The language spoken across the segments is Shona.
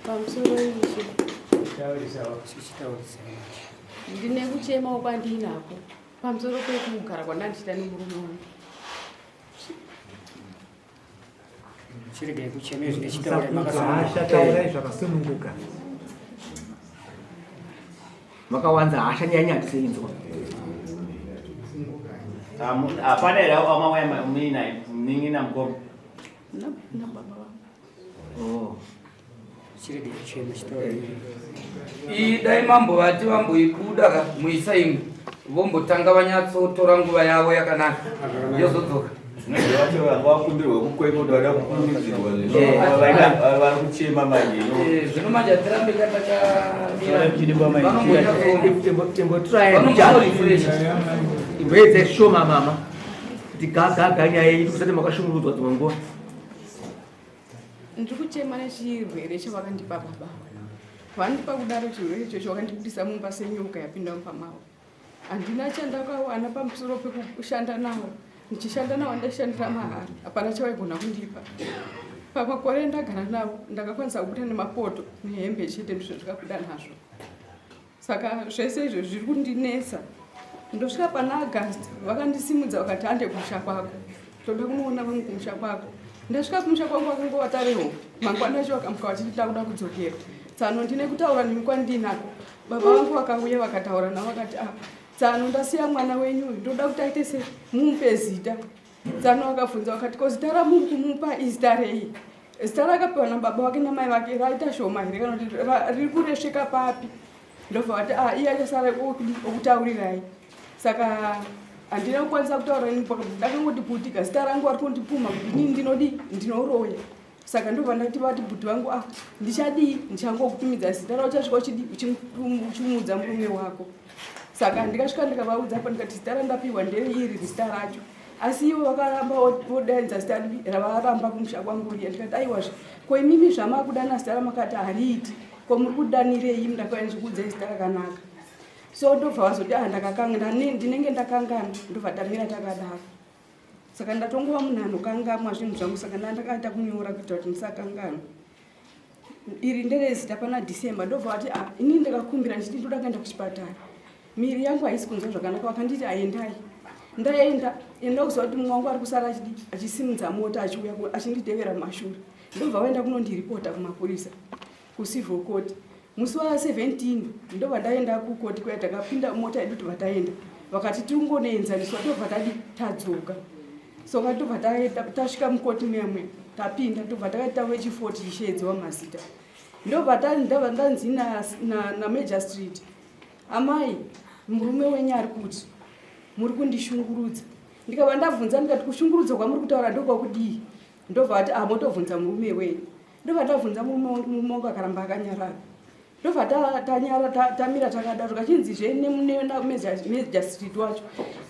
Pamusoro ishe. Ndine kuchemawo kwandinako pamusoro pekugara kwandandichita nemurume wangu. Chiregai kuchema izvi ndichitaura makasununguka. Taurai zvakasununguka. Makawanza hasha nyanya hatiseinzwa. Hapana here amawaya munin'ina mukoma? Nababa vangu. Oh. Chiregai kuchema chitaura. Iyi dai mambo vati vamboibuda ka muisa imwe vombotanga vanyatsotora nguva yavo yakanaka yozodzoka. Zvinenge vacho vanga vakumbirwa kukwekwa kuti vada kukurudzirwa zvino vaida vari kuchema manje Eh, Zvino manje hatirambe takamira. Timbotraya imboedza shoma mama kuti gagaga nyaya yenyu kusati makashungurudzwa dzimwe nguva. Ndiri kuchema nechirwere chavakandipa baba. Vandipa kudaro chirwere ichocho vakandibudisa mumba senyoka yapinda mumba mavo. Handina chandakawana pamusoro pekushanda navo. Ndichishanda navo ndaishandira mahara, hapana chavaigona kundipa. Pamakore andagara navo ndakakwanisa kubuda nemapoto nehembe chete ndizvo ndakabuda nazvo. Saka zvese izvo zviri kundinetsa. Ndosvika pana August vakandisimudza vakati hande kumusha kwako. Toda kunoona vamwe kumusha kwako. Ndasvika kumusha kwangu vakangova tarewo. Mangwana acho vakamuka vachiti takuda kudzokera. Tsano ndine kutaura nemi kwandinako. Baba vangu vakauya vakataura navo vakati ah tsano ndasiya mwana wenyu uyu ndoda kuti aite se mumupe zita. Tsano vakabvunza vakati ko zita ramuri kumupa izita rei? Zita rakapiwa nababa vake namai vake raita shoma here kana kuti riri kuresveka papi? Ndobva vati ah iye achasara okutaurirai. Saka handina kukwanisa kutaura ini ndakangoti putika zita rangu vari kundipumha kuti inini ndinodii ndinoroya. Saka ndobva ndati vati bhuti vangu ah ndichadii ndichangokutumidza zita rauchasvika uchidii uchimuudza murume wako. Saka ndikasvika ndikavaudza apa ndikati zita randapiwa ndeiri zita racho. Asi ivo vakaramba vodaidza zita ripi ravaramba kumusha kwangu riya ndikati aiwazve ko imimi zvamakudana zita ramakati hariiti ko muri kudanirei ndakauya ndichikuudzai zita rakanaka. So ndobva vazoti ah ndakakanga ndinenge ndakangana ndobva tamira takadaro. Saka ndatongova munhu anokangamwa zvinhu zvangu saka ndandakaita kunyora kuitira kuti ndisakanganwa. Iri nderezita pana December ndobva vati ah inini ndakakumbira ndichiti ndoda kuenda kuchipatara. Miri yangu haisi kunzwa zvakanaka vakanditi aendai. Ndaenda enda kuziva kuti mumwe wangu ari kusara achidi achisimudza mota achiuya achinditevera mumashure. Ndobva vaenda kunondiripota kumapurisa kucivil court. Musi wa 17 ndobva ndaenda kukoti kuya takapinda mota yedu tobva taenda. Vakati tingonoenzaniswa tobva tadi tadzoka. So tobva tasvika mukoti muya muya tapinda tobva takaita wechi4 tichisheedzewa mazita. Ndobva ndanzi naMajor Street amai murume wenyu ari kuti muri kundishungurudza. Ndikabva ndabvunza ndikati kushungurudza kwamuri kutaura ndokwakudii? Ndobva vati ah motobvunza murume wenyu. Ndobva ndabvunza murume wangu, murume wangu akaramba akanyarara. Ndobva tanyara tamira takadaro kachinzizve nemajor street wacho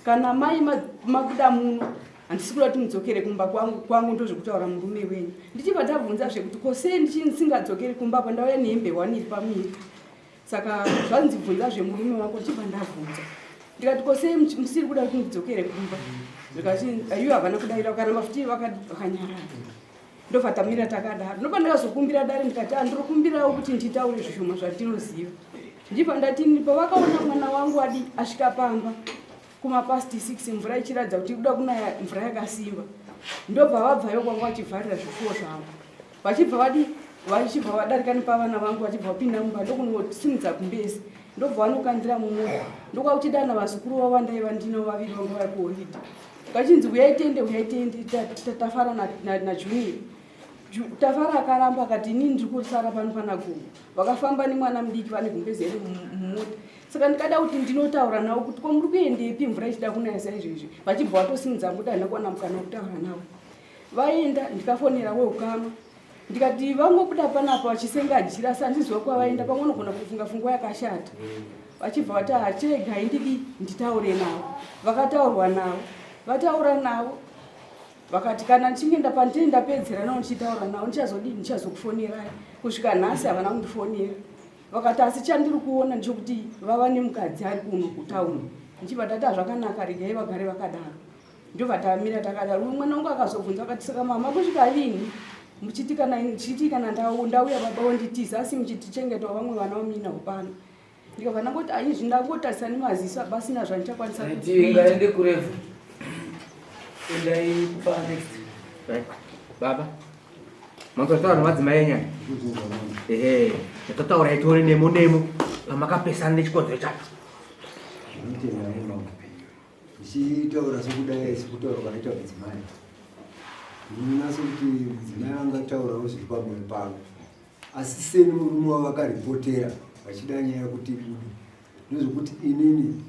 kana mai mabuda muno handisi kuda kuti mudzokere kumba kwangu kwangu ndozvekutaura murume wenyu. Ndichibva ndabvunza zve kuti ko sei ndisingadzokeri kumba apa ndauya nehembe one iri pamiri. Saka zvanzi bvunza zve murume wako ndichibva ndabvunza. Ndikati ko sei musiri kuda kuti ndidzokere kumba? Ndikati ivo havana kudaira vakaramba futi vakanyarara. Ndobva tamira takadaro. Ndobva ndakazokumbira dare ndikati ah ndinokumbirawo kuti nditaure zvishoma zvandinoziva. Ndibva ndati pavakaona mwana wangu adi asvika pamba kuma past 6 mvura ichiratidza kuti kuda kunaya mvura yakasimba. Ndobva vabvayo kwanga vachivharira zvipfuwo zvavo. Vachibva vadi vachibva vadarika nepavana vangu vachibva vapinda mumba ndokunosimudza gumbezi ndobva vanokandira mumota ndokwakuchidana vazukuru vavo vandaiva ndinavo vaviri vanga vari kuholidhe. Vachinzi huyai tiende huyai tiende Tafara naJunior. Tafara akaramba akati inini ndiri kusara pano pana gogo. Vakafamba nemwana mudiki vane gumbeze iri mumota. Saka ndikada kuti ndinotaura navo kuti ko muri kuendepi mvura ichida kunaya saizvozvi. Vachibva vatosimudza mbuda handina kuwana mukana wekutaura navo. Vaenda ndikafonera weukama ndikati vangobuda panapa vachisenga jira asi handiziva kwavaenda pamwe unogona kufunga fungwa yakashata. Vachibva vati hachiregai ndidi nditaure navo. Vakataurwa navo. Vataura navo vakati kana ndichinge ndapandine ndapedzera navo ndichitaura navo ndichazodii ndichazokufonerai. Kusvika nhasi havana kundifonera. Vakati asi chandiri kuona ndechekuti vava nemukadzi ari kuno kutauni. Ndichibva ndati hazvakanaka regai vagare vakadaro. Ndobva tamira takadaro. Mwana wangu akazobvunza akati saka mama kusvika rini? Muchiti kana ndichiti kana ndauya baba wonditiza asi muchitichengetawo vamwe vana vamuinawo pano. Ndikabva ndangoti aizvi ndangotarisa nemaziso pasina zvandichakwanisa kuita. Ngaende kurefu. Endai kupa next. Right. Baba. Manzwa nemadzimai enyaya. Ehe, tataura itori nemo nemo pamakapesana nechikonzero chacho. Ndichitaura sokudai sekutaura kwanoita mudzimai. Ndinoona sekuti mudzimai angataurawo zviri pamwoyo pavo. Asi seni murume wavakaripotera vachida nyaya yekuti ibude ndezvekuti inini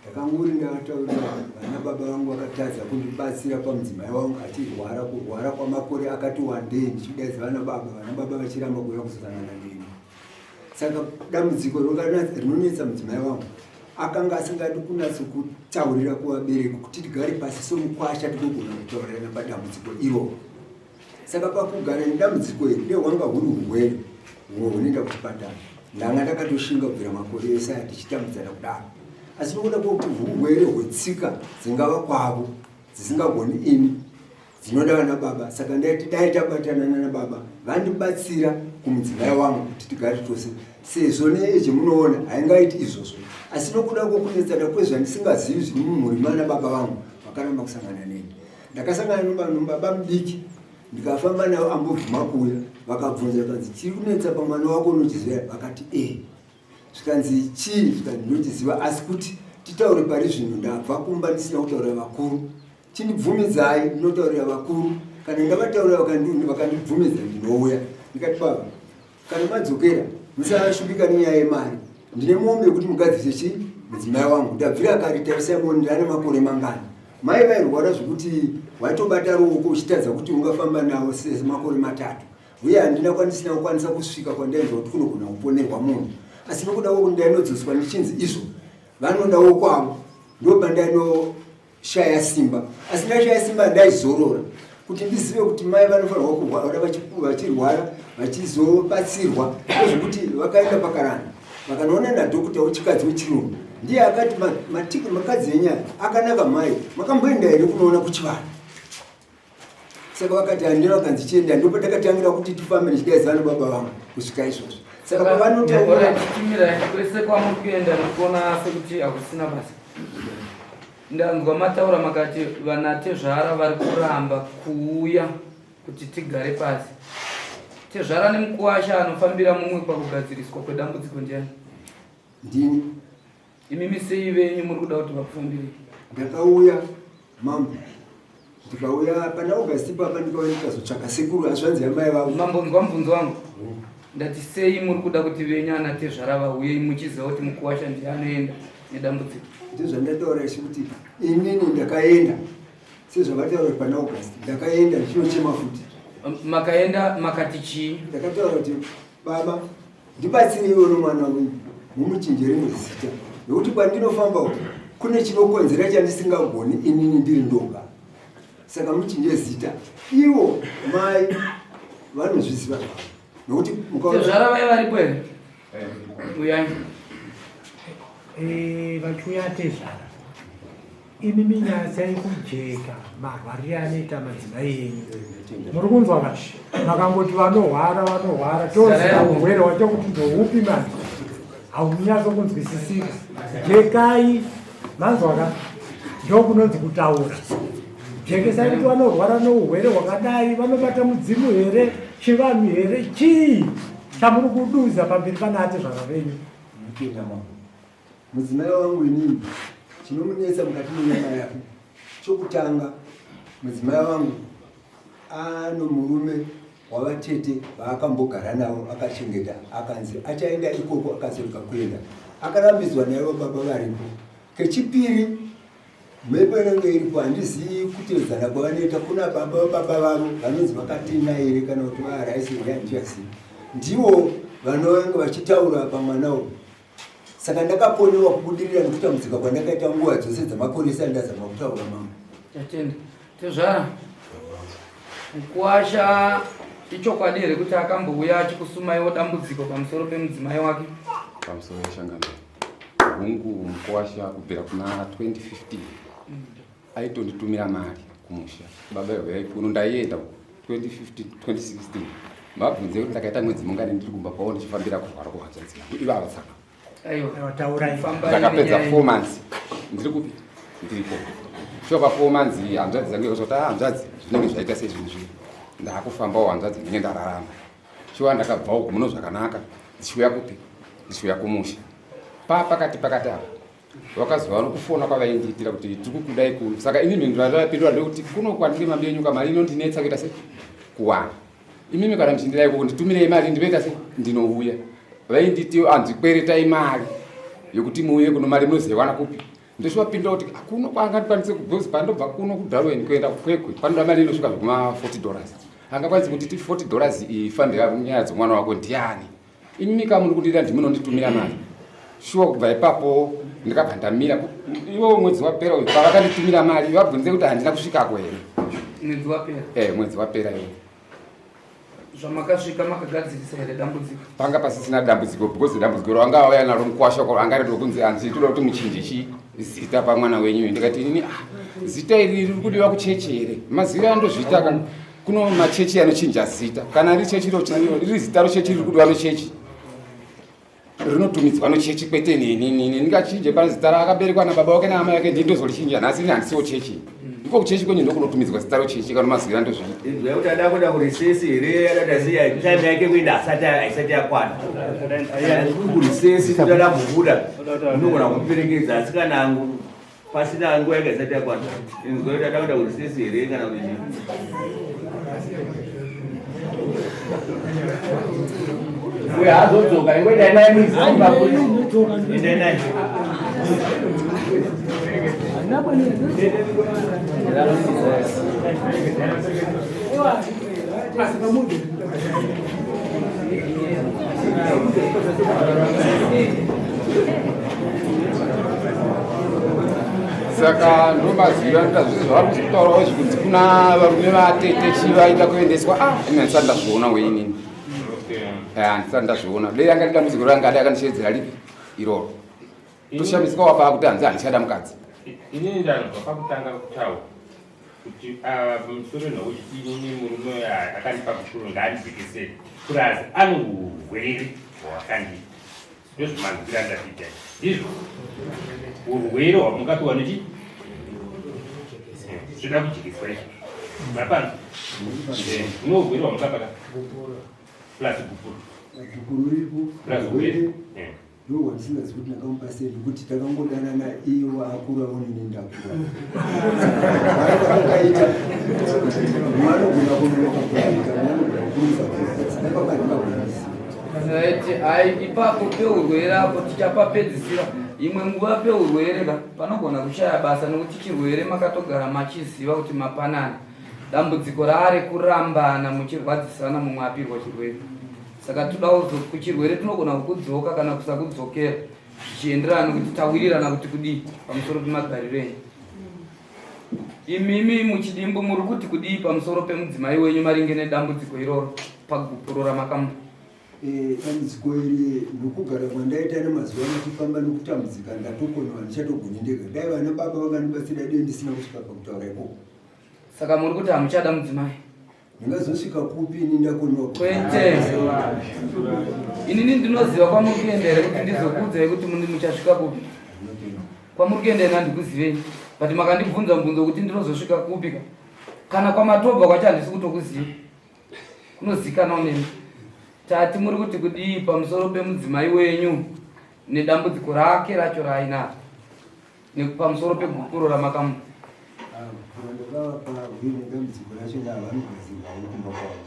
ndakangori ndakataurira vana baba vangu vakatadza kundibatsira pamudzimai wangu achirwara kurwara kwamakore akati wandei ndichidaidza vana baba vana baba vachiramba kuuya kuzosangana neni saka dambudziko rinonetsa mudzimai wangu akanga asingadi kunatso kutaurira kuvabereki kuti tigare pasi somukwasha tigogona kutaurirana padambudziko iroro saka pakugara nedambudziko iri ndehwanga huri urwere humwe hunoenda kuchipatara ndanga ndakatoshinga kubvira makore ese aya tichitambudzana kudaro asi nokuda kwekuti urwere hwetsika dzingava kwavo dzisingagoni ini dzinoda vana baba saka ndaiti dai tabatana nana baba vandibatsira kumudzimai wangu kuti tigare tose sezvo neeje munoona haingaiti izvozvo asi nokuda kwokunetsana kwezvandisingazivi zviri mumhuri mana baba vangu vakaramba kusangana neni ndakasangana nobaba mudiki ndikafamba navo ambobvuma kuuya vakabvunza zvikanzi chiri kunetsa pamwana wako unochiziva vakati e zvikanzi chii zvikanzi ndinochiziva asi kuti titaure pari zvino ndabva kumba ndisina kutaurira vakuru chindibvumidzai ndinotaurira vakuru kana ndavataurira vakandibvumidza ndinouya ndikati baba Kana madzokera musashupika nenyaya yemari. Ndine mombe yekuti mugadzise chi mudzimai wangu. Ndabvira kare tarisai muone ndane makore mangani. Mai vairwara zvekuti waitobata ruoko uchitadza kuti ungafamba navo semakore matatu. Uye handina kwandisina kukwanisa kusvika kwandainzwa kuti kunogona kuponerwa munhu. Asi nokuda kwokuti ndainodzoswa ndichinzi izvo vanodawo kwavo ndopandaino shaya simba asi ndashaya simba ndaizorora kuti ndizive kuti mai vanofanirwa kurwara vachirwara vachizobatsirwa nezvekuti vakaenda pakaranda vakanoona nadhokuta wechikadzi wechirungu ndiye akati matiki makadzi enyaya akanaka mai makamboenda here kunoona kuchivanhu saka vakati handina vakanzi chienda ndipo takatangira kuti tifambe ndichidaizana baba vangu kusvika izvozvo saka pavanotaura kwese kwamuri kuenda ndikuona sekuti hakusina basa Ndanzwa mataura makati vanatezvara vari kuramba kuuya kuti tigare pasi. Tezvara nemukuwasha anofambira mumwe pakugadziriswa kwedambudziko ndiani? Ndini. Imimi sei venyu muri kuda kuti vakufambirei? Ndakauya mambo ndikauya pana August ipapa ndikauya ndikazotsvaka sekuru hazvanzi yamai vavo. Mambonzwa mubvunzo wangu? Ndati sei muri kuda kuti venyu ana tezvara vauye muchiziva kuti mukuwasha ndiye anoenda nedambudziko? Ndizvandataura isu kuti inini ndakaenda sezvavataura pana August ndakaenda ndichinochema futi. Makaenda makati chii? Ndakataura kuti baba Ndibatsireiwo nomwana wenyu mumuchinje rimwe zita nokuti kwandinofamba uku kune chinokonzera chandisingagoni inini ndiri ndoga saka muchinje zita ivo mai vanozviziva zvavo nokuti mukazvara vai varipo here uyai eh, vachiuya tezvara Imi minyatsai kujeka marwarire anoita madzimai enyu. Muri kunzwa ka? Makangoti vanorwara vanorwara toziva urwere wacho kuti ndoupi manje. Haunyatso kunzwisisika. Jekai manzwa ka? Ndokunonzi kutaura. Jekesai kuti vanorwara nourwere hwakadai, vanobata mudzimu here, chivanhu here, chii chamuri kuduza pamberi pana atezvara venyu. Mudzimai wangu inini chinomunetsa mukati menyama yake chokutanga, mudzimai wangu ano murume wavatete vaakambogara navo akachengeta, akanzi achaenda ikoko akazorega kuenda, akarambidzwa naivo baba varipo. Kechipiri, mhepo inenge iripo, handizivi kutevedzana kwavanoita kuna baba baba vavo vanonzi vakatena here kana kuti vaaraisi here, handichazivi. Ndivo vanenge vachitaura pamwana uyu saka ndakakonewa kubudirira nekutambudzika kwandakaita nguva dzose dzamakore isati ndazama kutaura mama Tatenda. Tezvara. Mukuwasha ichokwadi here kuti akambouya achikusumaiwo dambudziko pamusoro pemudzimai wake? Pamusoro yeshangano. Hungu mukuwasha kubvira kuna 2015 aitonditumira mari kumusha. Baba huyai kuno ndaienda uko. 2015 2016 mabvunze kuti ndakaita mwedzi mungani ndiri kumba kwavo ndichifambira kurwara kuhanzvadzi yangu ivava tsaka ndakapedza four months ndiri kupi ndiripo shuwa pa four months hanzvadzi dzangu yakazoti ah, hanzvadzi zvinenge zvaita sei zvinhu zvino ndakufambawo hanzvadzi ndinenge ndararama shuwa ndakabvawo kumuno zvakanaka ndichiuya kupi ndichiuya kumusha pa pakati pakati apa vakazova nokufona kwavaindiitira kuti tiri kukudai kuno saka ini mhinduro yandavapindura ndeyekuti kuno kwandiri mambi yenyuka mari inondinetsa kuita se kuwana imimi kana muchindira ikoko nditumirei mari ndinoita se ndinouya vainditi anzi kweretai mari yokuti muuye kuno mari munozoiwana kupi ndosvapindura kuti kuno kwaangandikwanise kubhozi pandobva kuno kudarwen kuenda kukwekwe panoda mari inosvika zvekuma 40 dollars angakwanisi kunditi 40 dollars ifambira nyaya dzomwana wako ndiani Imimi ka muri kundida ndimunonditumira mari. Shuwa kubva ipapo ndikabva ndamira iwo mwedzi wapera uyu pavakanditumira mari vabvunze kuti handina kusvikako here. Mwedzi wapera. Eh, mwedzi wapera iwo. Zvamakasvika makagadzirisa here dambudziko? Panga pasisina dambudziko because dambudziko rawanga wauya naro mukwasha wako anga riri rokunzi hanzi toda kuti muchinje chi zita pamwana wenyu ndikati inini ah, zita iri riri kudiwa kuchechi here maziviro andozviita kana kuno machechi anochinja zita kana riri chechi riri zita rochechi riri kudiwa nochechi rinotumidzwa nochechi kwete nini nini ndingachinje pane zita raakaberekwa nababa wake naamai wake ndii ndozorichinja nhasi ini handisiwo chechi ndiko kuchechi kwenyu ndokunotumidzwa zita rochechi kana mazivira ndozviita inzwa yekuti ada kuenda kurisesi here adada sei time yake kuenda asati aisati yakwana kana kuri kurisesi kuti ada kubuda unogona kumuperekedza asi kana pasina nguva yake isati yakwana inzwa kuti ada kuenda kurisesi here kana kuti chii uyo azodzoka ingoendai naye muiziva endai naye Saka ndomaziva ndazvisi zvavari kutaurawo izvi kunzi kuna varume vatete chii vaida kuendeswa ah ini handisati ndazviona we inini eh, handisati ndazviona dei anga dambudziko ranga dai akandishevedzera ripi iroro toshamisika wapa kuti hanzi handichada mukadzi inini ndanzwa pakutanga kutaura kuti ah, musoro nhau uchiti inini murume akandipa kuchikoro ngaandidzikisei kurazi ane urwere hwakandipa ndozvimanzwira andazviita ndizvo urwere hwamungapiwa nechi zvoda kujikiswa izvo mapano une urwere hwamungapaka plus gupuro plus urwere Ndohwandisingazivi kuti ndakamupa sei nekuti takangodanana iye akurawo nini ndakura. Akaita mwana ogona kunonoka kuita mwana ogona kukurumidza kuita saka ipapo handingagumisi. Right, ai ipapo peurwere apo tichapapedzisira imwe nguva peurwere ka panogona kushaya basa nekuti chirwere makatogara machiziva kuti mapanana dambudziko raari kurambana muchirwadzisana mumwe apirwa chirwere Saka toda kuchirwere tinogona kukudzoka kana kusakudzokera zvichienderana nekuti tawirirana kuti kudii pamusoro pemagariro enyu. Imimi muchidimbu muri kuti kudii pamusoro pemudzimai wenyu maringe nedambudziko iroro pagupuro ramakamupa? Eh, dambudziko iri nokugara kwandaita nemazuva ano chifamba nokutambudzika ndatokonewa ndichatogoni ndega dai vana baba vakandibatsira dei ndisina kusvika pakutaura ikoko Saka muri kuti hamuchada mudzimai? Ndingazosvika kupi ini ndakoniwa Kwete. Inini ndinoziva kwamuri kuenda here kuti ndizokuudzai kuti muni muchasvika kupi. Kwamuri kuenda ini handikuzivei. But makandibvunza mubvunzo kuti ndinozosvika kupi ka. Kana kwamatobva kwacho handisi kutokuziva. Kunozikanwa nemi. Tati muri kuti kudii pamusoro pemudzimai wenyu nedambudziko rake racho raainaro. Nepamusoro pegupuro ramakamupa. Ah, gupuro ndakavapa uye nedambudziko racho ndavanogadzirwawo kumba kwavo.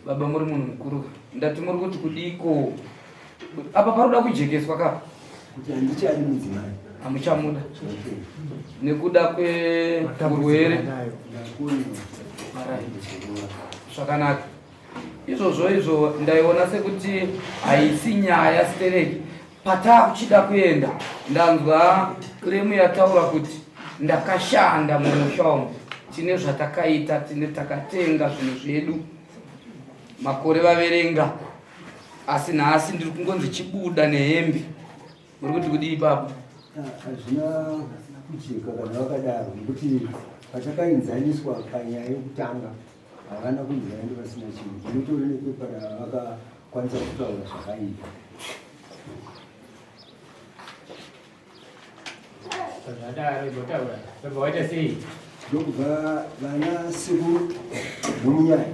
Baba muri munhu mukuru. Ndati muri kuti kudiko? Apa paroda kujekeswa ka? Kuti handichadi mudzimai. Hamuchamuda. Nekuda kweurwere. Zvakanaka. Izvozvo izvo ndaiona sekuti haisi nyaya stereki. Patakuchida kuenda ndanzwa claim yataura kuti ndakashanda mumusha umu tine zvatakaita tine takatenga zvinhu zvedu makore vaverenga asi nhasi ndiri kungonzi chibuda nehembe muri kuti kudii ipapo? Hazvina kujeka kana vakadaro nekuti patakaenzaniswa panyaya yekutanga havana kunzi vaende vasina chinhu. Ndinotori nepepa ravakakwanisa kutaura zvakaipa. Zvadaro imbotaura. Ndobva waita sei? Ndokubva vana sekuru nomunyaya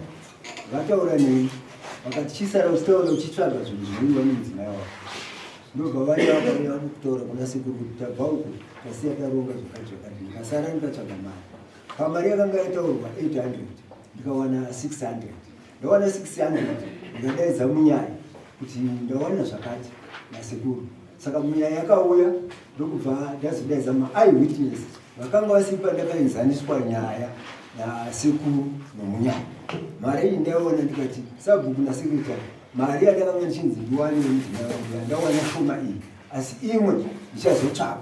vataura neni vakati chisara uchitaura uchitsvaga zvinhu zvinodiwa nemudzimai wako. Ndobva vaya vakauya kutaura kuna sekuru kuti tabva uku tasiya taronga zvakati zvakati ndikasara ndikatsvaga mari. Pamari yakanga yataurwa 800 ndikawana 600. Ndawana 600 ndikadaidza munyaya kuti ndawana zvakati nasekuru. Saka munyaya yakauya ndokubva ndazodaidza maeye witness vakanga vasiri pandakaenzaniswa nyaya nasekuru nomunyaya. Mari iyi ndaiona ndikati sabhuku nasekretary mari yandakanga ndichinzi ndiwane mudzimai wangu yandawana shoma iyi asi imwe ndichazotsvaga.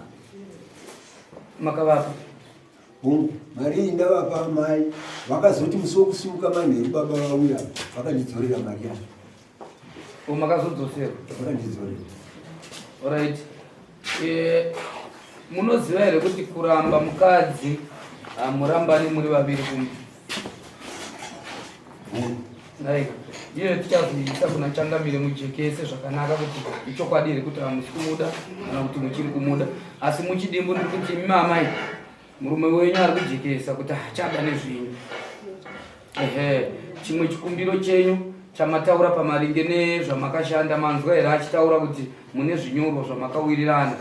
Makavapa? Hongu, mari iyi ndavapa mai vakazoti musi wokusimuka manheru baba vauya vakandidzorera mari yacho. O makazodzosera? Vakandidzorera. Alright. Eh, munoziva here kuti kuramba mukadzi hamurambani muri vaviri kumba? Naika. Iyo tichazoisa kuna changamire mujekese zvakanaka kuti ichokwadi here kuti hamusi kumuda kana kuti muchiri kumuda. Asi muchidimbu ndiri kuti imi amai murume wenyu ari kujekesa kuti haachada nezvenyu. Ehe, chimwe chikumbiro chenyu chamataura pamaringe nezvamakashanda manzwa here achitaura kuti mune zvinyorwa zvamakawirirana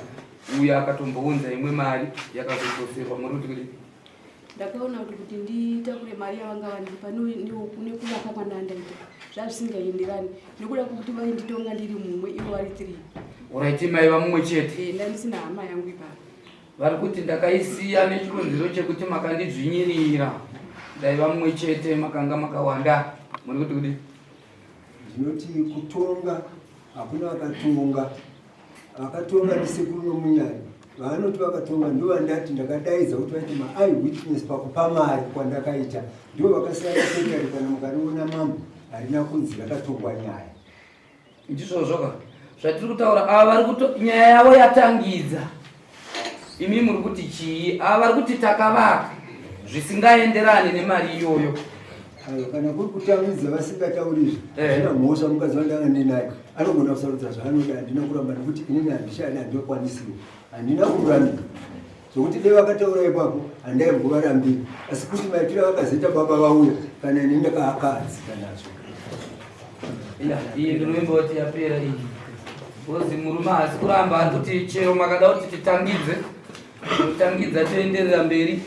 uyo akatombounza imwe mari yakazodzoserwa muri kuti kudii? Ndakaona kuti kuti nditakure mari yavanga vandipa nekuvaka kwandandaita zvazvisingaenderani nekuda kwekuti vainditonga ndiri mumwe ivo vari 3. Oraiti maiva mumwe chete? Eh, ndandisina hama yangu ipapo. Vari kuti ndakaisiya nechikonzero chekuti makandidzvinyirira. Ndaiva mumwe chete makanga makawanda. Muri kuti kudii? Ndinoti kutonga hakuna akatonga. Akatonga ndisekuru nomunyari. Vanoti vakatonga ndovandati ndakadaidza kuti vaite maeye witness pakupa mari kwandakaita. Ndivo vakasiya sekretary kana mukariona mambo harina kunzi rakatongwa nyaya. Ndizvozvo ka zvatiri kutaura ava vari kuto nyaya yavo yatangidza. Imi muri kuti chii? Ava vari kuti takavaka zvisingaenderani nemari iyoyo. Aiwa, kana kuri kutangidza vasingatauri izvi hazvina mhosva. Mukadzi wandanga ndinaye anogona kusarudza zvaanoda. Handina kuramba nekuti inini handichadi, handikwanisiwo, handina kurambira zvokuti dai vakataura ipapo handaimbovarambira, asi kuti maitiro avakazoita baba vauya kana ini ndakaakahadzika nazvo. Iyi ndinoimboti yapera iyi because murume haasi kuramba, ari kuti chero makada kuti titangidze totangidza toenderera mberi.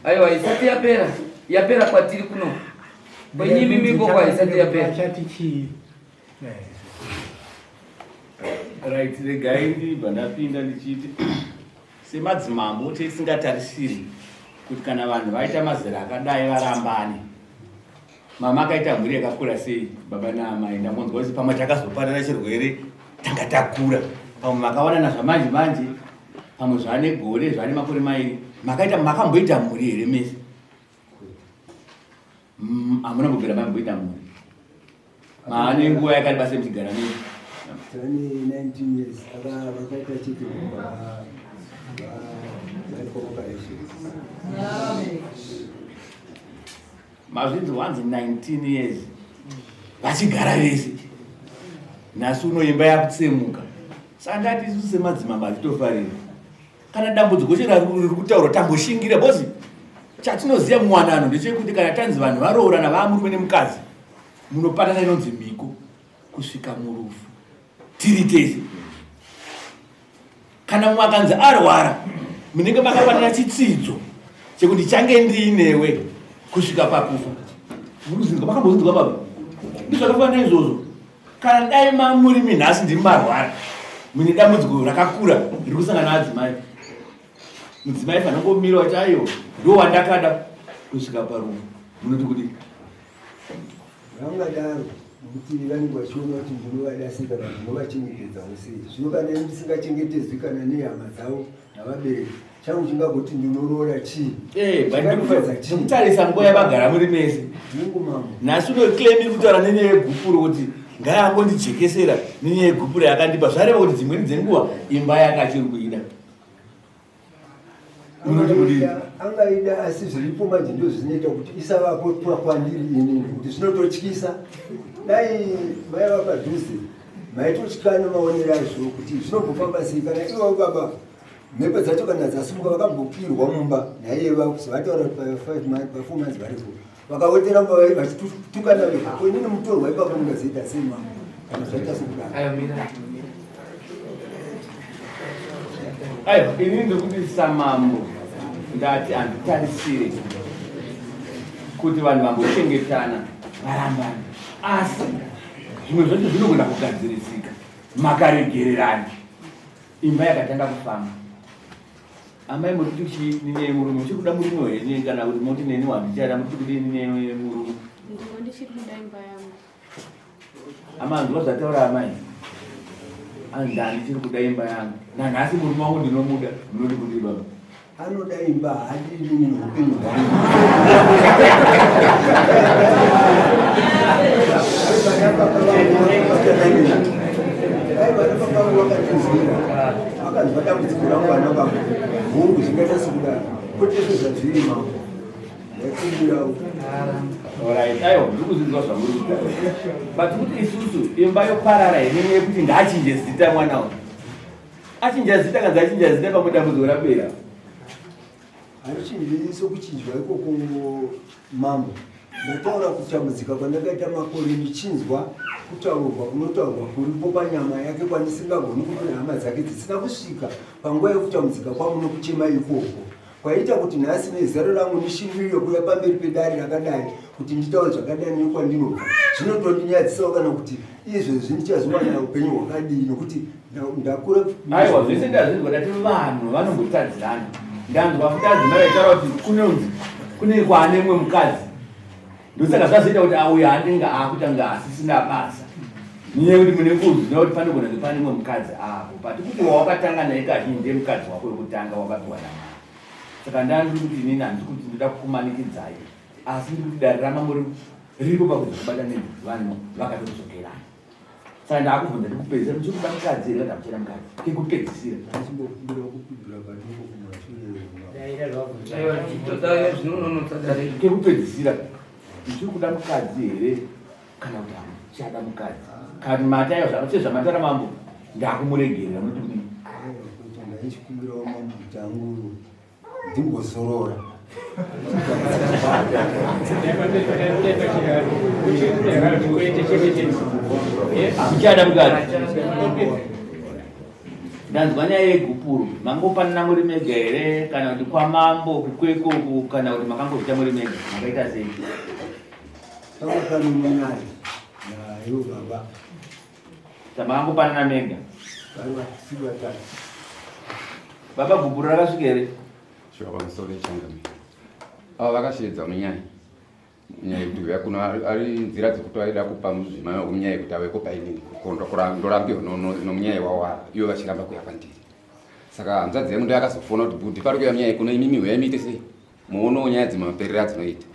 Aiwa, isati yapera, yapera kwatiri kuno kwenyimimiko kwa isati yapera. Chati chii? Right, regai ndibva ndapinda ndichiti semadzimambo tisingatarisiri kuti kana vanhu vaita mazera akadai varambane. Mama akaita mhuri yakakura sei baba naamai, ndamonzwa kuti pamwe takazoparira chirwere tanga takura, pamwe makawanana zvamanje manje, pamwe zvane gore zvane makore mairi, makaita makamboita mhuri here mese? Hamuna kubvira mamboita mhuri? Maane nguva yakareba sei muchigara mese? Tane 19 years vakaita chete vaitwa operation. Mazvinzi wanzi 19 years vachigara vese, nhasi uno imba yakutsemuka. Saka ndati isusu semadzimambo hatitofariri kana dambudziko chero riri kutaura tamboshingira, because chatinoziva muwanano ndechekuti kana tanzi vanhu varoorana vaamurume nemukadzi, munopanana inonzi mhiko kusvika murufu tiri tese. Kana mumwe akanzi arwara, munenge makapanana chitsidzo chekuti change ndiinewe kusvika pakufa. Muruzinzwa makambozvinzwa baba? Ndizvakafanana izvozvo. Kana dai mamurimi nhasi ndimi marwara, mune dambudziko rakakura riri kusangana adzimai, mudzimai fanongomira wati aiwa ndo wandakada kusvika parufu, munoti kudii? Vangadaro nekuti vanenge vachiona kuti ndinovada sei kana ndinovachengetedzawo sei. Zvino kana ini ndisingachengetedzwi kana nehama dzavo navabereki, Changu chingagoti ndinoroora chii? Eh, but Chinganifadza chii? ndikutarisa nguva yavagara muri mese. Mungu mambo. Nhasi unoclaim iri kutaura nenyaya yegupuro kuti ngaangondijekesera nenyaya yegupuro yakandipa. Zvareva kuti dzimweni dzenguva imba yakachiri kuida. Unoti kudii? Angaida asi zviripo manje ndizvo zvinoita kuti isavapo kwandiri inini kuti zvinototyisa. Dai maiva padhuze maitotyana maonero azvo kuti zvinombofamba sei kana ivo baba mhepo dzacho kana dzasimuka vakambopirwa mumba naiye vataura kuti pa4 months varipo vakawetera mumba vachitukana vega ko inini mutorwa ipapo ndingazoita sei mambo kana zvaita sokudaro. Aiwa, ini ndikuti samambo ndati handitarisire kuti vanhu vambochengetana varambane, asi zvimwe zvacho zvinogona kugadzirisika makaregererana. Imba yakatanga kufamba. Amai muri kuti chii nenyaya yemurume? Muchiri kuda murume here nei kana kuti moti neni wandichada muri kuti kudii nenyaya yemurume? Ndingo ndichiri kuda imba yangu. Amanzwa zvataura amai. Andani ndichiri kuda imba yangu. Nanhasi murume wangu ndinomuda. Munoti kudii baba? Anoda imba haadi inini neupenyu hwangu. Dai vana baba vangu vakatizira vakanzwa dambudziko rangu vana baba hongu zvingaita sekudaro kwete sezvazviri mambo ndaikumbirawo. Alright, aiwa ndiri kuzvinzwa zvamuri kutaura. But kuti isusu imba yoparara here nenyaya yekuti ngaachinje zita mwana uyu. Achinja zita kanzi achinja zita pamwe dambudziko rapera. Harichinjwi sokuchinjwa ikoko mambo. Ndataura kutambudzika kwandakaita makore ndichinzwa kutaurwa kunotaurwa kuripo panyama yake kwandisingagoni kutora hama dzake dzisina kusvika panguva yekutambudzika kwangu nokuchema ikoko kwaita kuti nhasi nezero rangu ndishingirire kuuya pamberi pedare rakadai kuti nditaure zvakadai nekwandinobva zvinotondinyadzisawo kana kuti izvezvi ndichazowana upenyu hwakadii nokuti ndakura. Aiwa, zvese ndazvinzwa, ndati vanhu vanombotadzirana. Ndanzwa futi adzimai vaitaura kuti kunonzi kune kwaane mumwe mukadzi, ndosaka zvazoita kuti auya anenge akutanga asisina basa nenyaya yekuti mune kuzvina kuti panogona kunge pane mumwe mukadzi apo but kuti wawakatanga naye kazhinji ndiye mukadzi wako wekutanga wakapiwa namai. Saka ndandiri kuti inini handisi kuti ndoda kukumanikidzai, asi ndiri kuti dare ramambo riripo pakuti kubata nevanhu vakatodzokerana. Saka ndakubvunza ndikupedzisira muchiri kuda mukadzi here kana muchida mukadzi kekupedzisira? Kekupedzisira muchiri kuda mukadzi here kana kuti hamuchada mukadzi? Kana mati aiwa sezvamataura mambo ndakumuregerera munoti kudii? Ndaichikumbirawo mambo kuti angu ndimbozorora. Muchada mukadzi? Ndanzwa nyaya yegupuro, mangopanana muri mega here kana kuti kwamambo kukweko uku kana kuti makangozvita muri mega? Makaita sei? Pakapanana naye naivo baba. Tamangopanana mega. Baba, gupuro rakasvika here? Shuwa pamusoro yechangamire. Ava vakasheedza munyai. Nyaya yekuti uya kuno ari nzira dzekuti vaida kupa mudzimai wangu munyai kuti aweko painini ndorambiwa nomunyai wawara ivo vachiramba kuya kwandiri. Saka hanzvadzi yangu ndoyakazofona kuti bhudhi pari kuya munyai kuno imimi huyai muite sei? Muonewo nyaya dzemaperero adzinoita.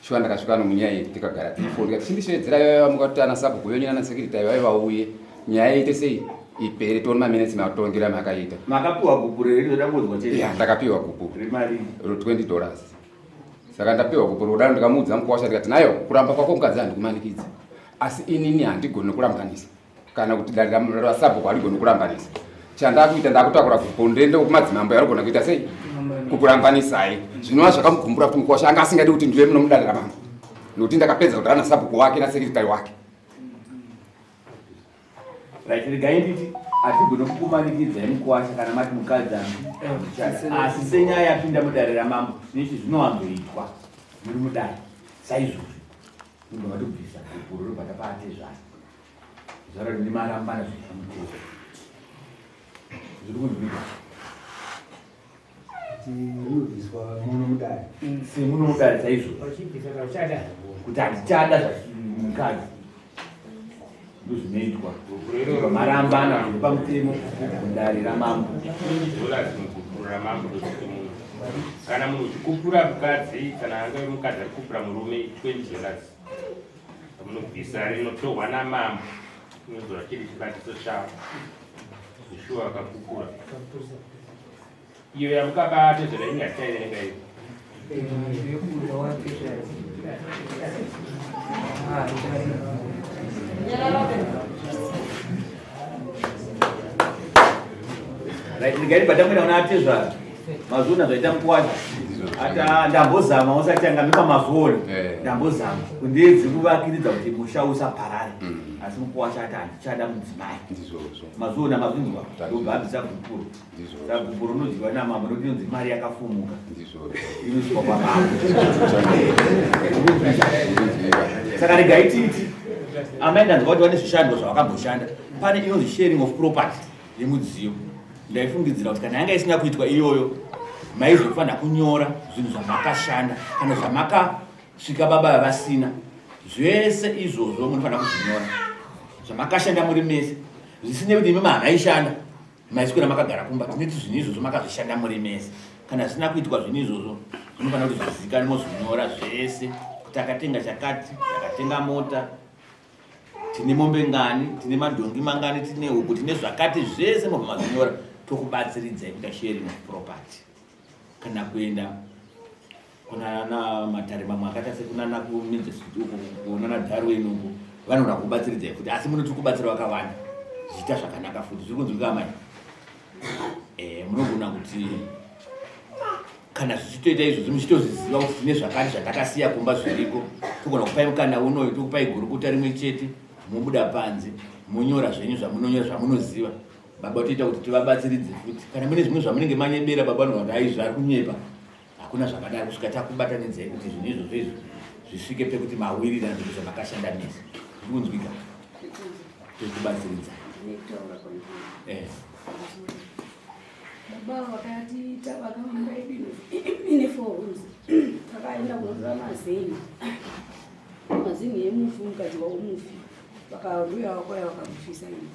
Shuwa ndakasvika nomunyai tikagara tifo ndikati chindisheedzera vaiva mukati ana sabhuku venyu nana secretary vaiva vauye nyaya iite sei ipere tione maminitsi matongera makaita. Makapiwa gupuro here ndoda kunzwa chete? Ya, ndakapiwa gupuro. Remari? Ro 20 dollars. Saka ndapiwa gupuro kudaro ndikamuudza mukwasha ndikati nayo kuramba kwako mukadzi handikumanikidzi. Asi inini handigoni kurambanisa. Kana kuti dare rasabhuku harigoni kurambanisa. Chandakuita ndakutakura gupuro ndiende kumadzimambo yarigona kuita sei? Kukurambanisai. Zvinova zvakamugumbura kuti mukwasha anga asingadi kuti ndive muno mudare ramambo. Nokuti ndakapedza kudara nasabhuku wake nasekretary wake. Right, regai nditi hatigone kukumanikidzai mukuwasha kana mati mukadzi angu, asi senyaya yapinda mudare ramambo nechi zvinowanzoitwa muri mudare saizvozvi munhu vatobvisa gupuro robva tapatezvana zara nemarambana zvepamutemo zviri kunzwika Tinobviswa muno mudare. Semuno mudare saizvo. Kuti hatichada zvamukadzi. Ndozvinoitwa. Marambana zviri pamutemo mudare ramambo. Gupuro ramambo ndokuti munhu kana munhu uchikupura mukadzi kana angave mukadzi ari kupura murume 20 dollars amunobvisa rinotorwa namambo inozova chiri chibatiso chavo zvishuwa vakakupura iyo yamukabata zvera inge hatichaiverenga iyo Right, ndikaiti patamwira una atezvara mazuona zvaita mukwasha ata ndambozama usati anga mipa mazuona eh. ndambozama kundiedzi kuvakiridza kuti musha usaparare mm. asi mukwasha ati handichada mudzimai mazuona mazvinzwa ndobva abvisa gupuro Saka gupuro rinodyiwa namambo nokuti inonzi mari yakafumuka inosvikwa kwamambo. Saka regai titi amai ndanzwa kuti vane zvishandwa zvavakamboshanda pane inonzi sharing of property yemudziyo ndaifungidzira kuti kana yanga isina kuitwa iyoyo maizofanira kunyora zvinhu zvamakashanda kana zvamakasvika baba vasina zvese izvozvo munofanira kuzvinyora zvamakashanda muri mese zvisinei kuti imi mahamaishanda maiswera makagara kumba tinoti zvinhu izvozvo makazvishanda muri mese kana zvisina kuitwa zvinhu izvozvo zvinofanira kuti zvizikanwe mozvinyora zvese kuti akatenga chakati takatenga mota tine mombe ngani tine madhongi mangani tine huku tine zvakati zvese mobva mazvinyora tokubatsiridzai kuita sharing of property kana kuenda kunana matare mamwe akaita sekunana kuminjesiti uko kunana darwin uko vanoda kubatsiridzai futi asi munoti kubatsira vakawanda zvichiita zvakanaka futi zviri kunzwika amai eh, munogona kuti kana zvichitoita izvozvo muchitozviziva kuti tine zvakati zvatakasiya kumba zviriko togona kupai mukana unoyu tokupai gurukuta rimwe chete mobuda panze monyora zvenyu zvamunonyora zvamunoziva baba toita kuti tivabatsiridze futi kana mune zvimwe zvamunenge manyebera baba vanogona kuti aizvi ari kunyepa Hakuna zvakadaro kusvika takubatanidzai kuti zvinhu izvozvo izvo zvisvike pekuti mawirirana kuti zvamakashanda mese zviri kunzwika tokubatsiridzai. Eh. Baba vakatiita vakaumba yedu ine four rooms takaenda kunotora mazen'i mazen'i emufi mukadzi wavo mufi vakanduya vakwaya vakamufisa ini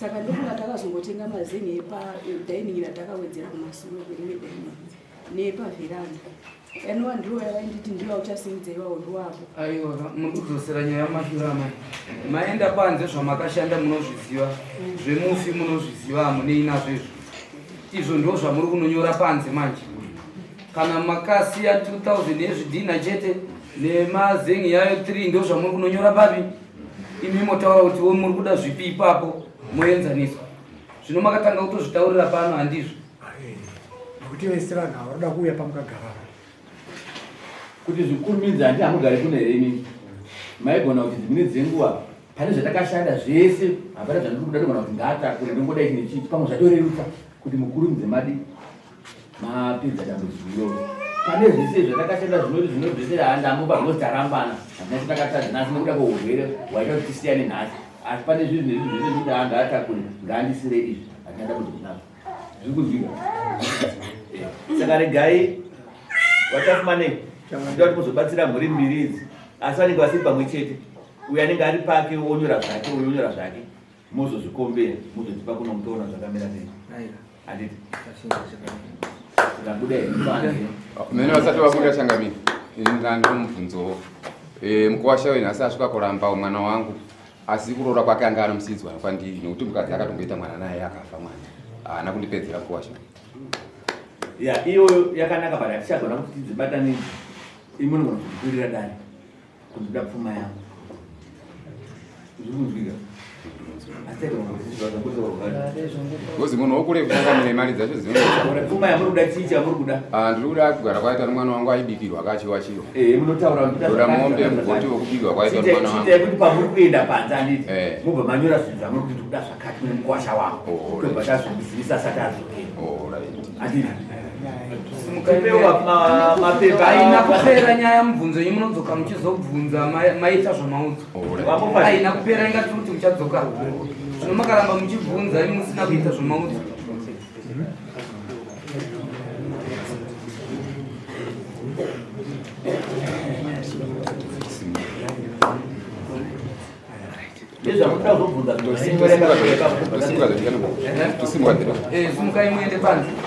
saka ndokunga takazongotenga mazen'e epadining ratakawedzera kumasure kwerimwe dining nepavheranda anova ndiwo yavainditi ndiwo auchasimudza iwawo ndiwako aiwa muri kudzosera nyaya mashure amai maenda panze zvamakashanda munozviziva zvemufi munozviziva hamunei nazvo izvo izvo ndo zvamuri kunonyora panze manje kana makasiya 2000 yezvidhinha chete nemazengi yayo 3 ndo zvamuri kunonyora papi imi motaura kuti wo muri kuda zvipi ipapo moenzaniswa zvino makatanga kutozvitaurira pano handizvo nekuti vese vanhu ava vanoda kuuya pamukagara kuti zvikurumidze handi hamugare kuno here imini maigona kuti dzimweni dzenguva pane zvatakashanda zvese hapana zvandiri kuda ndogona kuti ngaatakure ndongoda ichi nechichi pamwe zvatorerutsa kuti mukurumidze madi mapedza dambudziko iroro pane zvese zvatakashanda zvinoti zvinobvesera handamupa because tarambana hatina chatakatadza nhasi nekuda kweurwere hwaita kuti tisiyane nhasi asi pane zvinhu nezvinhu zvese zvekuti haa ngaatakure ngaandisire izvi hatina dambudziko nazvo zviri kunzwika eh, saka regai vatafumanei ndoda kuti muzobatsira mhuri mbiri idzi asi vanenge vasiri pamwe chete uyo anenge ari pake onyora zvake uyo onyora zvake mozozvikombera mozotipa kuno mutoona zvakamira sei handiti tikabuda here mene vasati vabuda changamire ini ndandomubvunzowo eh, mukuwasha uyu nhasi asvika kuramba mwana wangu asi kuroora kwake anga anomusiidzwa kwandiri nekuti mukadzi akatomboita mwana naye akafa mwana haana kundipedzera mukuwasha ya iyoyo yakanaka but hatichagona kuti tidzibatanidze imi munogona kutikwirira dare Kuda pfuma yangu. Zviri Ngozi munhu wokure kutanga mune mari dzacho dzinoita. Pfuma yamuri kuda chii chamuri kuda? Ah, ndiri kuda kugara kwaita nemwana wangu aibikirwa akachiwa chiwa. Eh, munotaura kuti ndoda mombe mugoti wokubikirwa kwaita nemwana wangu. Chiita kuti pamuri kuenda panze anditi. Eh. Mobva manyora zvinhu zvamuri kuti kuda zvakati mune mukwasha wangu. Oh, Tobva tazvizivisa asati adzokera. Oh, right. Anditi. Haina kupera nyaya mubvunzo yenyu munodzoka muchizobvunza maita zvamaudzwa. Haina kupera inga tiri kuti muchadzoka. Zvino makaramba muchibvunza imi musina kuita zvamaudzwa. Simukai muende panze.